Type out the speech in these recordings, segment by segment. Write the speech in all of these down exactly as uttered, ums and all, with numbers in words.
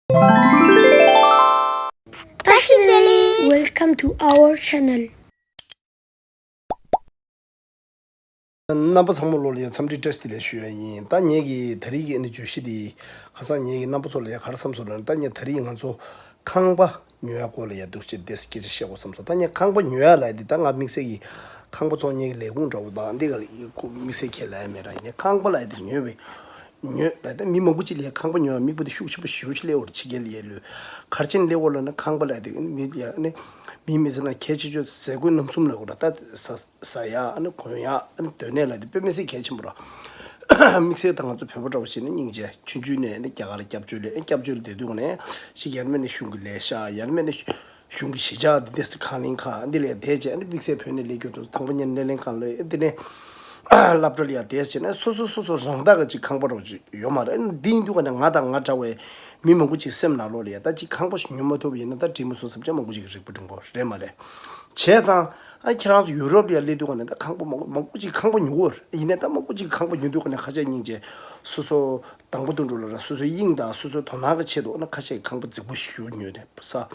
བཀྲ་ཤིས་བདེ་ལེགས། Welcome to our channel. རྣམ་པ་ཚང་མ་ལོ་ལ་ཡང་འཚམས་འདྲི་བཀྲ་ཤིས་བདེ་ལེགས་ཞུ་ཡ་ཡིན། ད་ངེད་ཀྱི་ད་རེས་ཀྱི་ཨ་ནི་བརྗོད་གཞི་འདི་ཁ་སང་ངེད་ཀྱི་རྣམ་པ་ཚོ་ལ་ཡང་ག་རེ་བསམ་སོང་ལབ་ན། ད་ངས་ད་རེས་ང་ཚོ་ཁང་པ་ཉོ་ཡ་སྐོར་ལ་ཡང་འདུག་སེ་དེ་སྐད་ཆ་བཤད་དགོས་བསམ་སོང་། ད་ངས་ཁང་པ་ཉོ་ཡ་ལབ་ཡ་འདི་ད་ང་དམིགས་བསལ་གྱི་ཁང་པ་ཚོང་གཉེར་གྱི་ལས་ཁུངས་འདྲ་བོ་དང་འདི་ག་ལ་དམིགས་བསལ་ཁས་ལེན་ཡ་མེད་ར། ཡིན་ནའི་ཁང་པ་ལབ་ཡ་འདི་ཉོས་པའི་ཉོས་ད་ལྟ་མི་མང་པོ་ཅིག་ལ་ཡང་ཁང་པ་ཉོ་ཡ་དམིགས་པ་དེ་ཤུགས་ཆེན་པོ་ཞེ་པོ་ཅིག་སླེབས་ཡོད་རེད། ཕྱི་རྒྱལ་ལ་ཡ་ལོས་ག་རེ་བྱས་ནས་སླེབས་ཡོད་ལབ་ན། ཁང་པ་ལབ་ཡ་དེ་མི་ལ་ཡ་ནི་མི་མི་ཟེར་ན་གལ་ཆེ་ཤོས་ཟས་གོས་སྣམ་གསུམ་ལབ་དགོས་ར། ད་ཟ་ཟ་ཡ་ཨ་ནི་གོན་ཡ་ཨ་ནི་སྡོད་གནས་ལབ་དེ་དཔེ་མི་སྲིད་གལ་ཆེན་པོ་ར། དམིགས་བསལ་ད་ང་ཚོ་བོད་པ་འདྲ་བོ་བྱས་ན་སྙིང་རྗེ་ཆུང་ཆུང་ནས་ནི་རྒྱ་གར་ལ་སྐྱབས་བཅོལ་ལས་སྐྱབས་བཅོལ་བསྡད་དུས་ནས་ཞིག་ཡང་མིན་ན་གཞུང་གི་ལས་ཤག་ཡང་མིན་ན་གཞུང་གི་གཞིས་ཆགས་འདི་འདྲས་སུ་ཁང་གླིང་ཁག་འདི་ལས་བསྡད་བྱས་ནི་དམིགས་བསལ་བོད་ནས་སླེབས་རྒྱུ་དང་དང་པོ་ཉིད་སྣེ་ལེན་ཁང་ལ་འདི་ནས་སློབ་གྲྭ་ལ་ཡང་བསྡད་བྱས་ནས་སོ་སོ་སོ་སོ་རང་བདག་གི་ཅིག་ཁང་པ་རོགས་ཅིག་ཡོད་མ་རེད། འདི་ཡིན་དུས་ཀ་ནས་ང་དང་ང་འདྲ་བའི་མི་མང་པོ་ཅིག་སེམས་ནང་ལོགས་ལ་ཡང་ད་ཅིག་ཁང་པ་ཞིག་ཉོ་མ་ཐུབ་པ་ཡིན་ན་ད་འགྲིག་མ་སོང་བསམ་བྱས་མང་པོ་ཅིག་རིག་པ་སྒྲིམ་པོ་རེད་མ་རེད། བྱས་ཙང་ཨ་ཁྱེད་རང་ཚོ་ཡུ་རོབ་ལ་ཡང་སླེབས་དུས་ཀ་ནས་ད་ཁང་པ་མང་པོ་མང་པོ་ཅིག་ཁང་པ་ཉོ་གི་ཡོད་རེད། ཡིན་ནའི་ད་མང་པོ་ཅིག་ཁང་པ་ཉོ་དུས་ཀ་ནས་ཁ་ཤས་སྙིང་རྗེ་སོ་སོ་དང་པོ་དུ་འགྲོ་ལ་ར་སོ་སོའི་དབྱིངས་དང་སོ་སོའི་དོ་སྣང་གི་ཆེད་དུ་ཨ་ན་ཁ་ཤས་ཁང་པ་རྫིག་པོ་ཞིག་ཉོས་ཏེ་ས་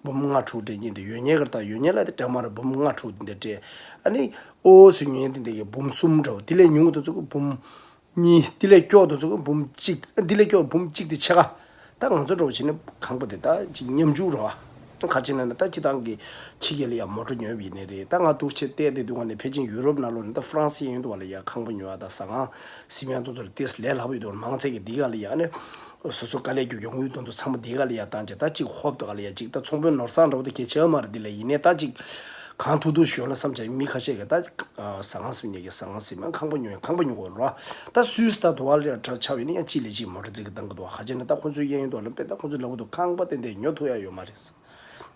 འབུམ་ལྔ་དྲུག་སྤྲད་མཁན་དེ་ཡོད་མཁན་གི་རེད། ད་ཡོད་མཁན་ལ་དེ་འདྲ་མ་རེད། འབུམ་ལྔ་དྲུག་དེ་འདྲ་སྤྲད། ཨ་ནི་ཨོ་ཚོས་ཉོས་མཁན་དེ་འདྲ་གི་འབུམ་གསུམ་འདྲ་བོ་དེ་ལས་ཉུང་དུ་ཚུགས་འབུམ་གཉིས། དེ་ལས་སྐྱོ་དུ་ཚུགས་འབུམ་གཅིག་དེ་ལས་སྐྱོ་འབུམ་གཅིག་དེ་ཕྱེད་ཀ་ད་ང་ཚོ་འདྲ་བོ་བྱས་ན་ཁང་པ་དེ་ད་ཅིག་ཉམ་ཆུང་རེད་བ། ག་ཅི་ན་ན་ད་སྤྱི་བཏང་གི་ཕྱི་རྒྱལ་ལ་ཡང་མོ་ཊ་ཉོས་པ་ཡིན་ནའི་རེད། ད་ང་འདུག་བྱས་བལྟས་བསྡད་དུས་ང་ནས་ཕལ་ཆེར་ཡུ་རོབ་ནང་ལོགས་ནས་ད་ཧྥ་རན་སི་ཡིན་དུས་བ་ལ་ཡང་ཁང་པ་ཉོ་བ་དང་ཟ་ཁང་གཟིམ་ཡང་དུ་ཚོ་ལ་ཏེས་ལས་སླ་པོ་ཡོད་དུས་མང་ཚད་ཀྱི་འདི་ག་ལ་ཡང་ནས་སོ་སོ་དཀའ་ལས་རྒྱུག་རྒྱུ་དངུལ་དུ་ཚོ་ཚང་མ་འདི་ག་ལ་ཡང་བཏང་བྱས་ད་ཅིག་ཧོབ་དུ་ག་ལ་ཡང་ཅིག་ད་ཚོང་དཔོན་ནོར་བཟང་འདྲ་བོ་དེ་གལ་ཆེ་བ་མ་རེད། འདི་ལ་ཡིན་ནའི་ད་ཅིག་གང་ཐུབ་ཐུབ་ཞོར་ལ་བསམ་བྱས་མི་ཁ་ཤས་ཀྱིས་ད་ཟ་ཁང་གཟིམ་ཉེ་གི་ཟ་ཁང་གཟིམ་ཁང་པ་ཉོ་ཁང་པ་ཉོ་དགོས་རོགས། ད་སུད་སི་ད་དུ་བ་ལ་ཡང་ཆ་བ་ཡིན་ན་ཡང་ཅིག་ལས་ཅིག་མོ་ཊ་རྫིག་གི་བཏང་གི་འདུག་ཧ་ཅང་ན་ད་ཁོ་ཚོའི་གཡས་གཡོན་དུ་ལ་དཔེ་ད་ཁོ་ཚོའི་ལག་པ་དུ་ཁང་པ་ཏན་ཏན་ཉོ་ཐུབ་ཡ་ཡོད་མ་རེད།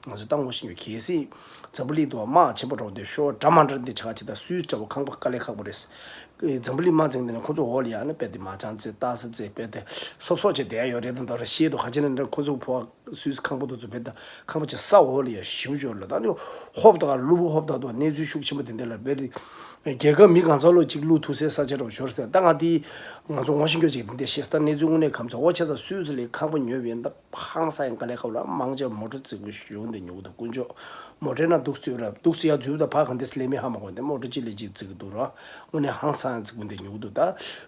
ང་ཚོས་ད་ངོ་ཤེས་ཡོད། གལ་སྲིད་འཛམ་བུ་གླིང་དུ་དམག་ཆེན་པོ་འགྲོ་འདི་ཤོར་འདྲ་མ་འདྲ་འདི་ཆ་ཆེ་ད་སུད་སི་འདྲ་བོ་ཁང་པ་དཀའ་ལས་ཁག་པོ་རེད། འཛམ་བུ་གླིང་དམག་འཛིང་དེ་ནས་ཁོ་ཚོ་འོག་ལ་ཡ་ནི་དཔེ་དེ་མ་ཅང་ཙེ་ཏ་ས་ཙེ་དཔེ་དེ་སོབ་སོབ་བྱས་བསྡད་ཡ་ཡོད་རེད། ད་འདོ་ར་ཤེས་འདུག་ཧ་ཅང་ན་འདྲ་ཁོ་ཚོ་ཕོ་བ་སུད་སི་ཁང་པ་དུ་ཚོ་བེད་ད་ཁང་པ་ཅིག་ས་འོག་ལ་ཡ་ཞིབ་འཇོག་ལ་ད་ནི་ཧོབ་ད་ག་ལུ་བུ་ཧོབ་ད་དུ་གནས་ཚུལ་ཤུགས་ཆེན་པོ་དེ་འདྲ་ལ་བེད་དེ་རྒྱལ་ཁབ་མི་གང་ཚང་ལོ་གཅིག་ལུ་ཐུག་སའི་ས་ཆ་རོགས་ཞོར་ཟེར། ད་ང་དེ་ང་ཚོ་ངོ་ཤེས་སྐྱོ་ཅིག་དེ་འདྲ་ཤེས་ད་གནས་ཚུལ་དངོས་གནས་གམ་ཚ་འོ་ཆ་ཚ་སུད་སི་ལས་ཁང་པ་ཉོས་བེད་ད་ཧང་སང་ཡང་དཀའ་ལས་ཁག་ལ་མང་ཆེ་མོ་ཊ་རྫིག་པོ་ཞུ་འདི་ཉོ་གི་འདུག་དཀོན་མཆོག་མོ་ཊ་ན་འདུག་ཚུད་ར་འདུག་ཚུད་ཡ་འཛུལ་ད་ཕ་གང་དེ་སླེ་མི་ཧ་མ་གོ་འདི་མོ་ཊ་ཅི་ལས་ཅི་རྫིག་གི་འདུག་ར་དངོས་གནས་ཧང་སང་ཡང་རྫིག་པོ་འདི་ཉོ་གི་འདུག་ད་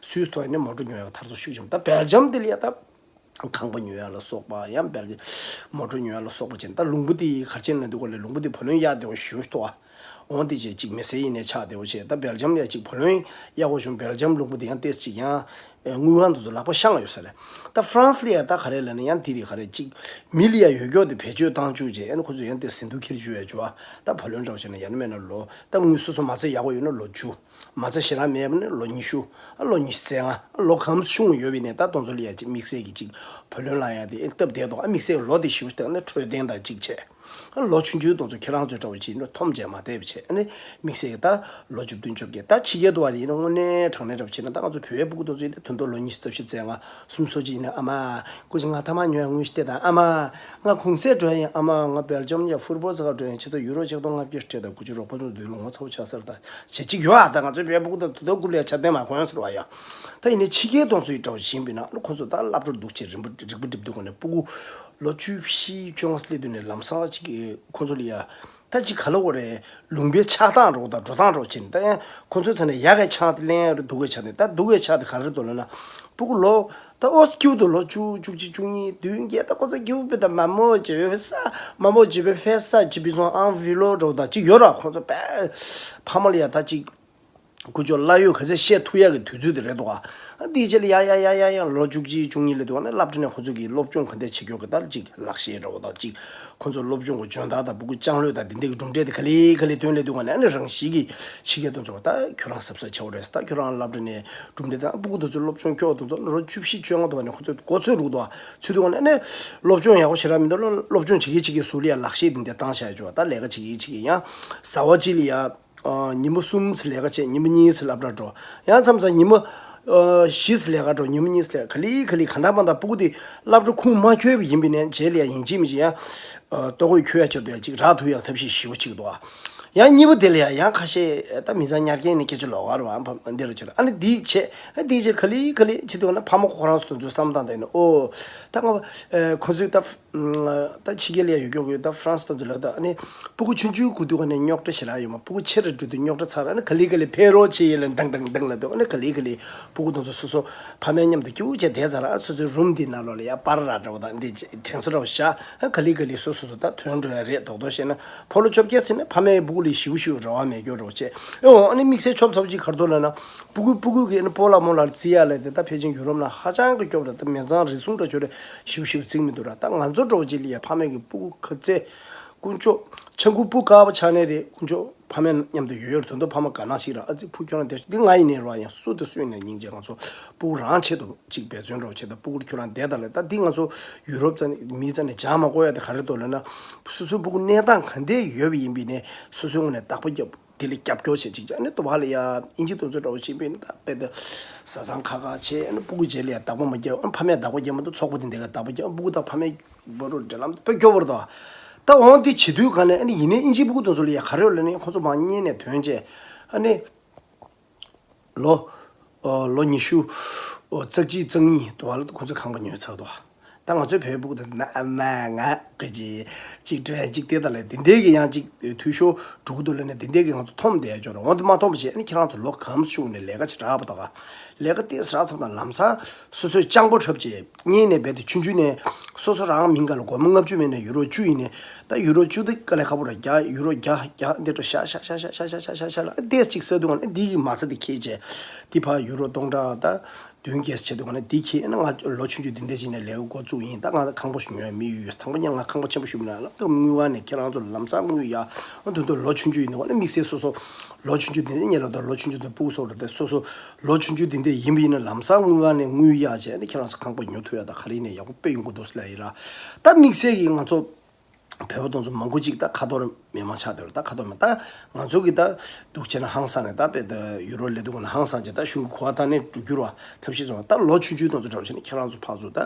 སུད་སི་ཐོག་ནས་མོ་ཊ་ཉོ་ཡ་ཐར་ཚོ་ཤུགས་ཆེན་པོ་ད་སྦེལ་ཇམ་འདི་ལ་ཡ་ད། ཁང་པ་ཉོ་ཡ་ལ་སོགས་པ་ཡང་སྦེལ་ཇམ་མོ་ཊ་ཉོ་ཡ་ལ་སོགས་པ་བྱས་ད་ལུང་པ་དེ་གར་ཆེན་ན་འདུག་ག་ལས་ལུང་པ་དེ་བུ་ལོན་གཡར་བདེ་བ་ཞུ་ཞུ་ཏོ། འོང་དེ་བྱས་ཅིག་མི་སེར་ཡིན་ནས་ཆགས་བདེ་བ་བྱས་ད་སྦེལ་ཇམ་ལ་ཡ་ཅིག་བུ་ལོན་གཡར་བ་བྱུང་། སྦེལ་ཇམ་ལུང་པ་དེ་ཡང་ཏེས་ཅིག་ཡང་དངུལ་ཁང་དེ་ཚོ་ལག་པ་ཤང་ཡོད་ས་རེད། ད་ཧྥ་རན་སི་ལ་ཡ་ད་ག་རེ་ལབ་ན་ཡང་དེ་རིགས་ག་རེ་ཅིག་མི་ལ་ཡ་ཡོད་སྐྱོ་དེ་བེད་སྤྱོད་བཏང་བཅུག་བྱས་ཡང་ཁོ་ཚོ་ཡང་ཏེས་ཟིན་ཐོ་ཁྱེར་བཅུག་ཡ་བཅུག་ཨ། ད་བུ་ལོན་འདྲ་བ་བྱས་ན་ཡང་ན་མེད་ན་ལོ་ད་དངུལ་སོ་སོ་མ་ཚད་ཡག་པོ་ཡོད་ན་ལོ་བཅུ། མ་རྩ་ཞེ་དྲག་མེད་པ་ནི་ལོ་ཉི་ཤུ། ཨ་ལོ་ཉི་ཤུ་རྩ་ལྔ། ཨ་ལོ་གང་ཆུང་ཡོད་པའི་ནས་ད་དེ་ཚོ་ལ་ཡ་ཅིག་དམིགས་བསལ་གྱི་ཅིག་བུ་ལོན་ལ་ཡ་དེ་སྟབས་བདེ་དོ། ཨ་དམིགས་བསལ་ལོ་དེ་ཞིབ་བལྟས་ན་འཕྲོད་བསྟེན་དང་ཅིག་བྱས། ཨ་ལོ་ཆུང་ཆུང་དེ་ཚོ་ཁྱེད་རང་ཚོའི་འདྲ་བོ་ཅིག་ནི་འཐོམ་བྱས་མ་བསྡད་པ་བྱས། ཨ་ནི་དམིགས་བསལ་གྱི་ད་ལོ་བཅུ་བདུན་བཅོ་བརྒྱད་ད་ཕྱི་རྒྱལ་དུ་བ་ལ་ཡིན་ན་དངོས་གནས་དྲང་གནས་འདྲ་བོ་བྱས་ན་ད་ང་ཚོ་བོད་པའི་སྤུ་གུ་དེ་ཚོ་ཡིན་ན་དོན་དུ་ལོ་ཉི་ཤུ་རྩ་བཞི་རྩ་ལྔ་སུམ་ཅུ་སོ་གཅིག་ཡིན་ན་ཨ་མ། སྐུ་མཁྱེན་ང་ཐ་མག་ཉོ་ཡ་དངུལ་ཞིག་སྟེར་དང་ཨ་མ། ང་གུང་སེང་འགྲོ་ཡ་ཡིན་ཨ་མ། ང་སྦེལ་ཇམ་ཡ་ཧྥུར་བོ་ཟ་ག་འགྲོ་ཡ་ཡིན་ཆེད་དུ་ཡུ་རོ་ཆིག་སྟོང་ལྔ་བརྒྱ་སྤྲད་དང་། དགུ་བཅུ་རོགས་པ་ཚོ་འདུག་ལོ་ངོ་ཚ་བོ་ཆགས་ཟེར་ད་བྱེད་ཅིག་ཡོད་ཨ། ད་ང་ཚོའི་བལ་པོ་ཀུ་ད་དུ་ད་རྐུབ་ལ་ཡ་ཆ་རྟེན་མ་གོན་ཟེར་བ་ཡ། ད་ཡིན་ནའི་ཕྱི་རྒྱལ་དོན་ཚོའི་འདྲ་བོ་ཞིག་ཡིན་པས་ན་ཨ་ནི་ཁོ་ཚོ་ད་སློབ་གྲྭར་འདུག་ཅེས་རིམ་པ་རིག་པ་སྒྲིམ་དུས་གོ་ནས་སྤུ་གུ་ལོ་བཅུ་བཞི་བཅོ་ལྔ་སླེབས་དུས་ནས་ལམ་སང་ཅིག་ཁོ་ཚོ་ལ་ཡ། ད་ཅིག་ག་ལ་འོ་རེད། ལུང་པའི་ཆགས་སྟངས་རོགས་དང་འགྲོ་སྟངས་རོགས་བྱས་ནས་ད་ཡང་ཁོ་ཚོའི་ཚ་ནས་ཡག་གི་ཆགས་དེ་ལེན་རེད། སྡུག་གི་ཆགས་དེ་ད་སྡུག་གི་ཆགས་དེ་ག་རེ་འདུག་ལབ་ན། སྤུ་གུ་ལོ་ད་ཨོ་སི་ཁྱིའུ་དུ་ལོ་བཅུ་བཅུ་གཅིག་བཅུ་གཉིས་བདུན་བརྒྱད་ད་ཁོ་ཚོ་ཁྱིའུ་པེ་ད་མ་མོ་ཇེ་བེ་ཧྥེ་ས་མ་མོ་ཇེ་བེ་ཧྥེ་ས་ཇི་བི་ཛོང་ཨང་བི་ལོ་འགྲོ་ད་ཅིག་ཡོད་ར། ཁོ་ཚོ་པེ་ཕ་མ་ལ་ཡ་ད་ཅིག་ཁུ་ཅོ་ལ་ཡོད་ག་ཚད་བཤད་ཐུབ་ཡག་གི་དུས་ཚོད་དེ་རེད་འདུག་ཨ། འདིའི་རྗེས་ལ་ཡ་ཡ་ཡ་ཡ་ཡ་ལོ་བཅུ་གཅིག་བཅུ་གཉིས་ལ་འདུག་ཨ་ནི་སློབ་གྲྭ་ནས་ཁོ་ཚོ་གི་སློབ་སྦྱོང་ག་འདྲ་བྱེད་རྒྱུ་གི་ད་ཅིག་ལག་ཤེས་འདྲ་བོ་ད་ཅིག་ཁོ་ཚོ་སློབ་སྦྱོང་གི་སྦྱོང་བརྡར་དང་སྤུ་གུ་ལྕང་ལོས་དང་དེ་འདྲ་གི་གྲུབ་འབྲས་དེ་ག་ལེ་ག་ལེ་ཐོན་ལེ་འདུག་ཨ་ནི་ཨ་ནི་རང་བཞིན་གྱི་ཕྱི་རྒྱལ་དུ་ཚོ་ད་ཁྱོད་རང་གཟབ་གཟབ་བྱའོ་རེད། ད་ཁྱོད་རང་སློབ་གྲྭ་ནས་གྲུབ་འབྲས་དང་སྤུ་གུ་དེ་ཚོ་སློབ་སྦྱོང་སྐྱོ་དེ་ཚོ་ལོ་བཅུ་བཞི་བཅོ་ལྔ་དུ་བ་ནས་ཁོ་ཚོ་མགོ་ཚོས་རུག་དུ་བ་ཚུད་འདུག་ཨ་ནི་ཨ་ནི་སློབ་སྦྱོང་ཡག་པོ་ཞེ་དྲག་མི་འདུག་ལོ་སློབ་སྦྱོང་བྱེད་ཀྱི་བྱེད་ཀྱི་ཟུར་ལ་ཡ་ལག་ཤེས་དེ་འདྲ་བཏང་བཞག་ཡ་ཅོ་ད་ལས་ཀ་བྱེད་ཀྱི་བྱེད་ཀྱི་ཡང་ཟ་བ་ཅི་ལ་ཡ། ཨ། ཉིན་མོ་གསུམ་ཙམ་ལས་ཀ་བྱས། ཉིན་མོ་གཉིས་ཙམ་སློབ་གྲྭར་འགྲོ། ཡང་མཚམས་མཚམས་ཉིན་མོ་ཨ། བཞི་ཙམ་ལས་ཀར་འགྲོ། ཉིན་མོ་གཉིས་ཙམ་ལས་ག་ལེ་ག་ལེ་ག་འདྲ་མ་འདྲ་སྤུ་གུ་དེ་སློབ་གྲྭ་ཁུངས་མ་འཁྱོལ་བ་ཡིན་པས་ནས་རྗེས་ལ་ཡང་ཡིན་གཅིག་མིན་གཅིག་ཡང་ཨ། ལྟོ་གོས་འཁྱོལ་ཡ་ཆེད་དུ་ཡང་ཅིག་རག་ཐུབ་ཡག་ཐབས་ཤེས་ཞེ་པོ་ཅིག་འདུག་ཨ། ཡང་གཉིས་པ་དེ་ལ་ཡང་ཡང་ཁ་ཤས་ད་མི་ཚང་ཉར་མཁན་ནི་སྐད་ཆ་ལོག་ག་རེད་བ། ཨ་འདི་རུ་ཆེ་ར། ཨ་ནི་འདིའི་ཆེད་ཨ་འདིའི་ཆེད་ག་ལེ་ག་ལེ་བྱེད་འདུག་ན། ཕ་མ་ཁོ་རང་ཚོ་དེ་ཚོ་བསམ་སྟངས་དེ་ནི་ཨོ་ད་ང་ཁོ་ཚོས་ད་ད་ཕྱི་རྒྱལ་ལ་ཡང་ཡོད་ཀྱོག་ཡོད། ད་ཧྥ་རན་སི་དེ་ཚོ་ལ་ད་ཨ་ནི་སྤུ་གུ་ཆུང་ཆུང་སྐུ་དུས་ག་ནས་རྙོག་དྲ་ཞེ་དྲག་ཡོད་མ། སྤུ་གུ་ཆེ་རུ་འགྲོ་དུས་རྙོག་དྲ་ཚ་ར། ཨ་ནི་ག་ལེ་ག་ལེ་ཕེབས་རོགས་བྱེད་ཡིན་ལ་དང་དང་དང་ལ་འདུག་ཨ་ནི་ག་ལེ་ག་ལེ་སྤུ་གུ་དེ་ཚོ་སོ་སོ་ཕ་མའི་མཉམ་དུ་སྐྱིད་པོ་བྱས་བསྡད་ཚར་ར། ཨ་སོ་སོའི་རུམ་འདི་ནང་ལོགས་ལ་ཡང་པར་ར་འདྲ་བོ་དང་འདི་དྲན་གསོ་འདྲ་བོ་བཞག་ཨ་ག་ལེ་ག་ལེ་སོ་སོ་སོ་ད་ཐོན་འགྲོ་ཡ་རེད། རྡོག་རྡོག་བཤད་ན་ཕོ་ལོ་བཅོ་བརྒྱད་ཟིན་ན་ཕ་མས་སྤུ་གུ་ལ་ཞིའུ་ཞིའུ་རེ་བ་མེད་སྐྱོ་འདྲ་བོ་བྱས། ཨོ་ཨ་ནི་དམིགས་བསལ་ཆོབ་ཚ་བོ་ཅིག་ག་རེ་འདུག་ལབ་ན། སྤུ་གུ་སྤུ་གུ་གི་ཨ་ནི་སྤོ་ལགས་རྨོ་ལགས་ལ་བརྩི་ཡ་ལས་དེ་ད་ཕལ་ཆེར་ཡུ་རོབ་ནང་ཧ་ཅང་གི་སྐྱོ་བ་རེད། ད་མི་ཚང་རེ་ཟུང་འདྲ་ཆོ་རེ་ཞིའུ་ཞིའུ་བརྩི་མི་འདུག་ར། ད་ང་ཚོ་འདྲ་བོ་ཅིག་ལ་ཡ་ཕ་མས་གི་སྤུ་གུ་ག་ཚད་དཀོན་མཆོག་ཆང་ཁུ་སྤུ་དཀར་པོ་ཆགས་ནའི་རེད། དཀོན་མཆོག་ཕ་མའི་མཉམ་དུ་ཡོད་ཡོད་རེད། དོན་དུ་ཕ་མ་དགའ་སྣང་ཞིག་ར། ཨ་ཙི་ཕུ་ཁྱོད་རང་དེ་འདི་ང་ཡིན་ནའི་རོ། ཡང་སུ་དེ་སུ་ཡིན་ནའི་སྙིང་རྗེ། ང་ཚོ་སྤུ་གུ་རང་ཆེད་དུ་ཅིག་འབད་བརྩོན་འདྲ་བོ་བྱེད་དང་། སྤུ་གུར་ཁྱོད་རང་བསྡད་དང་ལས། ད་འདི་ང་ཚོ་ཡུ་རོབ་རྩ་ནས་མི་རྩ་ནས་སྦྱང་མ་དགོས་ཡ་དེ་ག་རེ་འདུག་ལབ་ན། སོ་སོའི་སྤུ་གུ་གནས་སྟངས་ག་འདྲས་ཡོད་པ་ཡིན་པ་ཡིན་ནའི་སོ་སོའི་ངོས་ནས་བདག་པོ་རྒྱབ། དེ་ལ་རྒྱབ་སྐྱོར་བྱེད་ཅིག་ཅིག་ཨ་ནི་དུ་བ་ལ་ཡ་ཨིན་ཇི་དེ་ཚོ་འདྲ་བོ་བྱེད་པ་ཡིན་ན། ད་དཔེ་ད་བཟའ་ཚང་ཁ་ཁ་བྱས། ཨ་ནི་སྤུ་གུ་རྗེས་ལ་ཡ་བདག་པོ་མ་རྒྱབ། ཨ་ཕ་མས་བདག་པོ་རྒྱབ་མ་གཏོགས་ཚོགས་པ་དེ་འདྲ་ག་བདག་པོ་རྒྱབ། ཨ་སྤུ་གུ་དང་ཕ་མའི་བར་དུ་འབྲེལ་ལམ་དཔེ་སྐྱོ་བོ་རེད་དོ། ད་འོང་དེ་བྱེད་དུས་ག་ནས་ཨ་ནི་ཡིན་ནའི་ཨིན་ཇིའི་སྤུ་གུ་དེ་ཚོ་ལ་ཡ་ག་རེ་ཡོད་ལབ་ན། ཁོ་ཚོ་མར་གཉེན་ནས་ཐོན་བྱས་ཨ་ནི་ལོ་ཨོ་ལོ་ཉི་ཤུ་ཨོ་རྩ་གཅིག་རྩ་གཉིས་དུ་བ་ལ་ཁོ་ཚོས་ཁང་པ་ཉོས་ཚར་དོ། ད་ང་ཚོའི་བོད་སྤུ་གུ་དེ་ན་ཨ་མ་ང་གི་ཅིག་ཅིག་འགྲོ་ཡ་ཅིག་དེ་ད་ལས་དེ་འདྲའི་གི་ཡང་ཅིག་འཐུས་ཤོར་འགྲོ་གི་འདུག་ལབ་ནས་དེ་འདྲའི་གི་ང་ཚོ་མཐོང་བསྡད་ཡ་ཅོག་རེད། འོང་དེ་མ་མཐོང་བ་བྱས་ཨ་ནི་ཁྱེད་རང་ཚོ་ལོ་གང་ཤུགས་ནས་ལས་ཀ་ཅིག་རག་པ་དོ་ག་ལས་ཀ་དེ་རག་ཚར་དང་ལམ་སང་སོ་སོའི་སྤྱང་པོ་འཁྲབ་བྱས། གཉེན་ནས་རྦད་དེ་ཆུང་ཆུང་ནས་སོ་སོ་རང་མིང་ག་ལ་སྒོར་མོ་ལྔ་བཅུ་མེད་ནས་ཡུ་རོ་བཅུ་ཡིན་ནས། ད་ཡུ་རོ་བཅུ་དེ་དཀའ་ལས་ཁག་པོ་ར། རྒྱ་ཡུ་རོ་བརྒྱ་བརྒྱ་འདི་འདྲ་ཤ་ཤ་ཤ་ལ་ཨ་དེ་ཅིག་ཟ་དུས་ང་ནི་འདི་གི་མ་རྩ་དེ་ཁྱེར་བྱས། འདི་ཕར་ཡུ་རོ་སྟོང་ཕྲག་ད་བདུན་བརྒྱད་བྱས་དུས་ང་ནི་འདི་ཁྱེར་ན། ང་ལོ་ཆུང་ཆུང་འདི་འདྲ་ཅིག་ནས་ལས་ཀ་འགོ་བཙུགས་ཡིན། ད་ང་ཁང་པ་ཞིག་ཉོ་ཡ་མི་ཡོད་ཡོད། དང་པོ་ཉིད་ང་ཁང་པ་ཆེན་པོ་ཞིག་མིན་ན་ལབ། ད་དངུལ་ཁང་ནས་ཁྱེད་རང་ཚོ་ལ་ལམ་སང་དངུལ་ཡ། ཨ་དོན་དུ་ལོ་ཆུང་ཆུང་ཡིན་དུས་ང་ནི་དམིགས་བསལ་སོ་སོ་ལོ་ཆུང་ཆུང་འདི་འདྲ་ཉེ་ལ་ད་ལོ་ཆུང་ཆུང་དུ་སྤུ་གུ་སོགས་རེད་དེ། སོ་སོ་ལོ་ཆུང་ཆུང་འདི་འདྲ་ཡིན་པ་ཡིན་ན་ལམ་སང་དངུལ་ཁང་ནས་དངུལ་ཡ་བྱས་ནས་ཁྱེད་རང་ཚོ་ཁང་པ་ཉོ་ཐུབ་ཡ་ད་ག་རེ་ཡིན་ནའི་ཡག་པོ་དཔེ་ཡོང་གི་འདུག་ཟེར་ལབ་ཡིན་ར། ད་དམིགས་བསལ་གྱི་ང་ཚོ་བོད་པ་དེ་ཚོ་མང་པོ་ཅིག་ད་ཁ་ཐོར་མི་མང་ཆགས་བསྡད་རེད། ད་ཁ་ཐོར་མི་ད་ང་ཚོ་གི་ད་འདུག་བྱས་ན་ཧང་སང་ནས་ད་དཔེ་ད་ཡུ་རོ་ལས་འདུག་ན་ཧང་སང་བྱས། ད་གཞུང་གི་གོ་བ་ད་ནས་འགྲོ་རྒྱུ་ར་ཐབས་ཤེས་བཟོ་བ། ད་ལོ་ཆུང་ཆུང་དེ་ཚོ་འདྲ་བོ་བྱས་ནས་ཁྱེད་རང་ཚོ་ཕར་ཚུར་ད་